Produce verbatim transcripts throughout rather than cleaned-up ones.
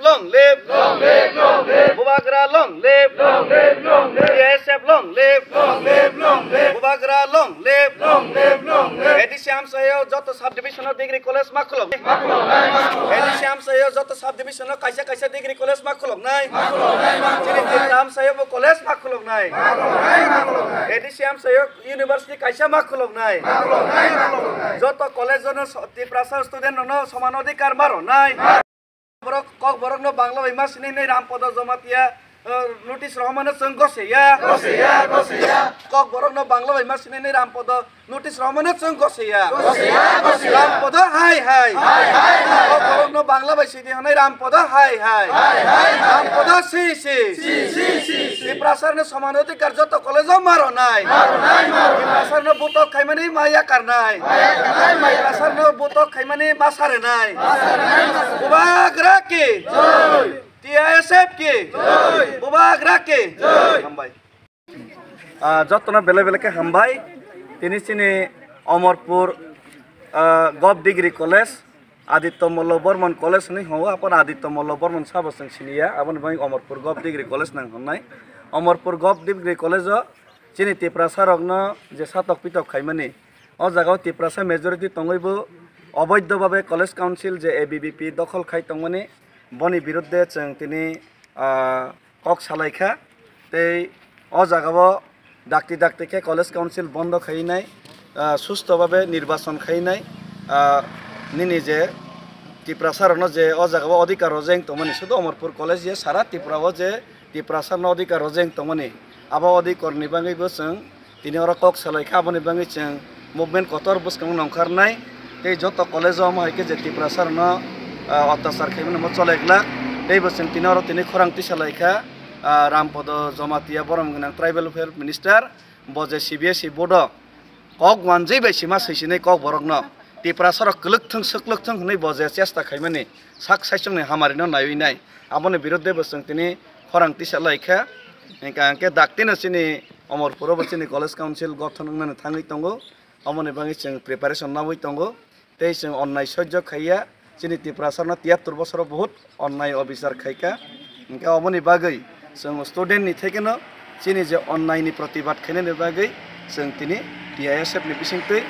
Long live! Long live! Long live! Bubagra long live! Long live! Long live! T S F long live! Long live! Long live! Bubagra long live! Long live! Long live! A D C amchaio joto sub division o degree college ma khulok. A D C amchaio joto sub division o kaisa kaisa degree college ma khuloknai. Chini Tipra amchaio bo college ma khuloknai. A D C amchaio university kaisa ma khuloknai. Joto college o no so-, Tiprasa student rok no soman adhikar ma rwnai. Borok, Kokborok no Bangla bai ma sinai nai Rampodo Jamatia, eh, notice rohormano chwng goseya. Goseya, goseya. Kokborok no Bangla bai ma sinai nai Rampodo notice rohormano chwng goseya. Goseya, goseya. Rampodo hai hai. Hai, hai, hai. Kokborok no Bangla bai sinai nai Rampodo hai hai. Hai, hai, hai. Rampodo si si. Si, si, si, si. Tiprasa no soman adhikar joto college o ma rwnai. Ma rwnai, ma rwnai. Tiprasa no butok khaimani ma yakarnai. Ma yakarnai, ma yakarnai. Tiprasa no butok khaimani ma sarenai. Ma sarenai, ma sarenai. Bubagra ki. Jai. T S F ki. Jai. Bubagra ki. Jai. Hambai. Ah, jotono belai belai khe hambai. Tini chini Omorpur, ah, Gov Degree College, Aditya Mollo Bormon College hinwi hwngo, aphano Aditya Mollo Bormon sabo chwng siniya, aboni bagwi Omorpur Gov Degree College nang hwnwi. Omorpur Gov Degree College o chini Tiprasa rokno je satok pitok khaimani, o jaga o Tiprasa majority tongwi bo oboidho babe College Council je A B V P dokhol khai tongmani, boni birudde chwng tini, ah, kok salai kha. Tei o jaga o dakti dakti khe College Council bondo khainai, ah, susto babe nirbachon khainai, ah, nini je Tiprasa rokno je o jaga o adhikar rojeng tongmani, sudu Omorpur College je sara Tripura o je Tiprasa no adhikar rojeng tongmani, abo adhikar ni bagwi bo chwng tini oro kok salai kha, aboni bagwi chwng movement kotor bwskango nongkharnai. Tei joto college o omo hai khe je Tiprasa rokno, ah, attachar khaimani omo cholai glak. Tei bo chwng tini oro tini khorang tisa lai kha, ah, Rampodo Jamatia Borom Gwnang Tribal Welfare Minister, bo je C B S E board o kok wanjwi bai sima swisinai kok borokno Tiprasa rok kwlwk thung swklwk thung hwnwi bo je chesta khaimani sak saichung ni hamari no naiwi nai. Aboni birudde bo chwng tini khorang tisa lai kha. Hingka hingke daktino chini Omorpuro bo chini College Council gothon wngnani thangwi tongo. Omoni bagwi chwng preparation nawi tongo. Tei chwng onnai sojjo khaiya, chini Tiprasa no tiyattor bosoro buhut onnai obisar khaikha. Hingke oboni bagwi chwng student ni thekeno chini je onnai ni protibad khainani bagwi chwng tini T I S F ni bisingtwi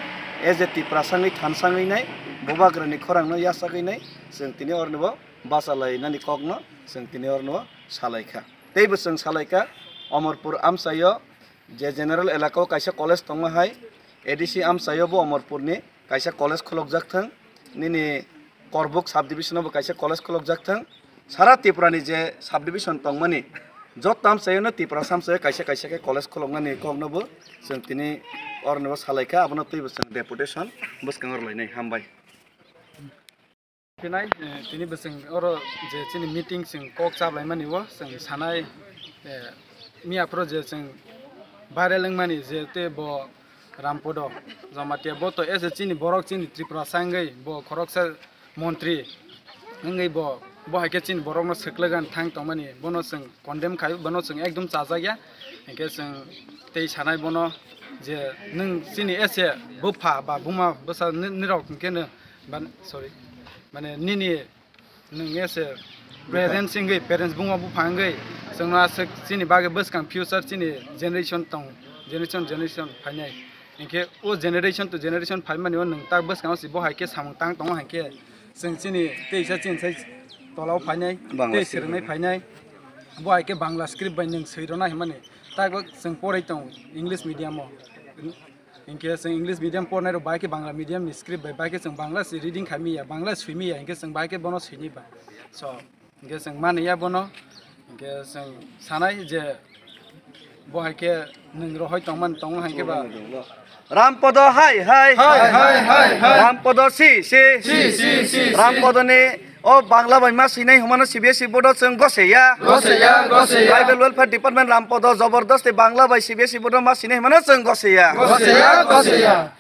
as a Tiprasa wngwi thansangwi nai, bubagra ni khorang no yachagwi nai, chwng tini oroni bo bachalainani kok no chwng tini oroni bo salaikha. Tei bo chwng salaikha Omorpur amchaio je general elaka o kaisa college tongma hai, A D C amchaio bo Omorpur ni kaisa college khulukjak thung, nini Korbuk sub division o bo kaisa college khulukjak thung, sara Tripura ni je sub division tongmani joto amchaio no Tripura samchaio kaisa kaisa khe college khuluknani kok no bo chwng tini oroni bo salaikha, abono twi bo chwng deputation bwskango rwlainai. Hambai. Thinai, eh, tini bwswng oro je chini meeting chwng kok chaplaimani o chwng sanai, eh, miyaphoro je chwng viral wngmani je tei bo Rampodo Jamatia bo to as a chini borok chini Tripura sangwi bo khoroksa montri wngwi bo, bo hai khe chini borokno swklwgan thang tongmani bono chwng condemn khai, bono chwng ekdom chajakya. Hinkhe chwng tei sanai bono je nwng chini ese bupha ba buma bwsa ni-, nirok hinkhe no ban-, sorry, mane nini nwng ese parents wngwi, parents buma bupha wngwi chwngno aswk chini bagwi bwskang future chini generation tong, generation, generation phainai. Hinkhe o generation to generation phaimani o nwng tak bwskango se bo hai khe samung tang tongo hinkhe chwng chini teisa chini sai tolao phainai, Bangla tei script swrwngnai phainai. Bo hai khe Bangla script bai nwng swi rwna hinmani. Taibo chwng porwi tongo English medium o. Hinkhe chwng English medium pornai rok bai khe Bangla medium ni script bai, bai khe chwng Bangla se reading khai miya, Bangla swi miya, hinkhe chwng bai khe bono swini ba. So, hinkhe chwng mani ya bono, hinkhe chwng sanai je bo hai khe nwng rohoi tongmani tongo hai khe ba. Rampodo hai hai. Hai, hai, hai, hai. Rampodo si si. Si, si, si, si. Rampodo ni o Bangla bai ma swinai hwnmano C B S E board o chwng goseya. Goseya, goseya. Tribal Welfare Department Rampodo jabardasti Bangla bai C B S E board o ma swinai hwnmano chwng goseya. Goseya, goseya.